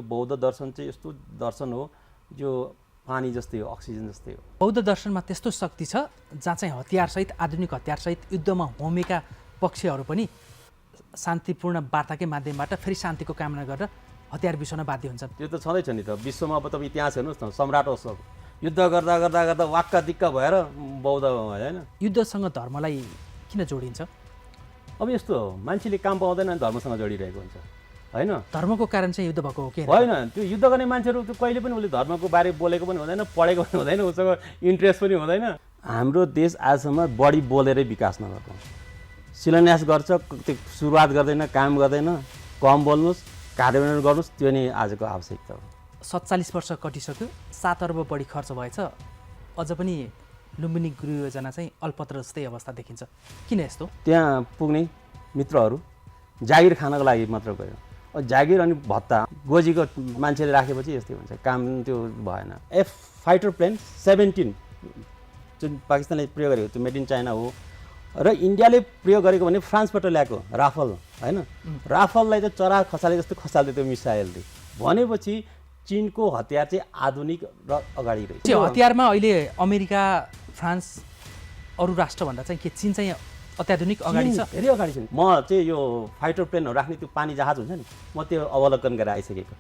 बौद्ध दर्शन चाहिँ यस्तो दर्शन हो जो पानी जस्तै हो, अक्सिजन जस्तै हो। बौद्ध दर्शनमा त्यस्तो शक्ति छ जहाँ चाहिँ हतियारसहित, आधुनिक हतियारसहित युद्धमा होमेका पक्षहरू पनि शान्तिपूर्ण वार्ताकै माध्यमबाट फेरि शान्तिको कामना गरेर हतियार बिसाउन बाध्य हुन्छन्। त्यो त छँदैछ नि त विश्वमा। अब तपाईँ इतिहास हेर्नुहोस् न, सम्राट अशोक युद्ध गर्दा गर्दा गर्दा वाक्का दिक्क भएर बौद्ध भयो होइन। युद्धसँग धर्मलाई किन जोडिन्छ? अब यस्तो हो, मान्छेले काम पाउँदैन अनि धर्मसँग जोडिरहेको हुन्छ होइन। धर्मको कारण चाहिँ युद्ध भएको हो कि होइन, त्यो युद्ध गर्ने मान्छेहरू त्यो कहिले पनि उसले धर्मको बारे बोलेको पनि हुँदैन, पढेको पनि हुँदैन, उसँग इन्ट्रेस्ट पनि हुँदैन। हाम्रो देश आजसम्म बढी बोलेरै विकास नगर्को, शिलान्यास गर्छ, त्यो सुरुवात गर्दैन, काम गर्दैन, कम बोल्नुहोस्, कार्यान्वयन गर्नुहोस्, त्यो नै आजको आवश्यकता हो। 47 वर्ष कटिसक्यो, 7 अर्ब बढी खर्च भएछ, अझ पनि लुम्बिनी गृह योजना चाहिँ अल्पत्र जस्तै अवस्था देखिन्छ। किन यस्तो? त्यहाँ पुग्ने मित्रहरू जागिर खानको लागि मात्र गयो। जागिर अनि भत्ता गोजीको मान्छेले राखेपछि यस्तै हुन्छ, काम त्यो भएन। एफ फाइटर प्लेन 17 जुन पाकिस्तानले प्रयोग गरेको त्यो मेड इन चाइना हो र इन्डियाले प्रयोग गरेको भने फ्रान्सबाट ल्याएको राफल होइन। राफललाई त चरा खसाले जस्तो खसाल्दै त्यो मिसाइलले भनेपछि चीनको हतियार चाहिँ आधुनिक र अगाडि रहेछ। त्यो हतियारमा अहिले अमेरिका, फ्रान्स, अरू राष्ट्रभन्दा चाहिँ के चीन चाहिँ अत्याधुनिक अगाडि छ? धेरै अगाडि छ। म चाहिँ यो फाइटर प्लेनहरू राख्ने त्यो पानी जहाज हुन्छ नि, म त्यो अवलोकन गरेर आइसकेको।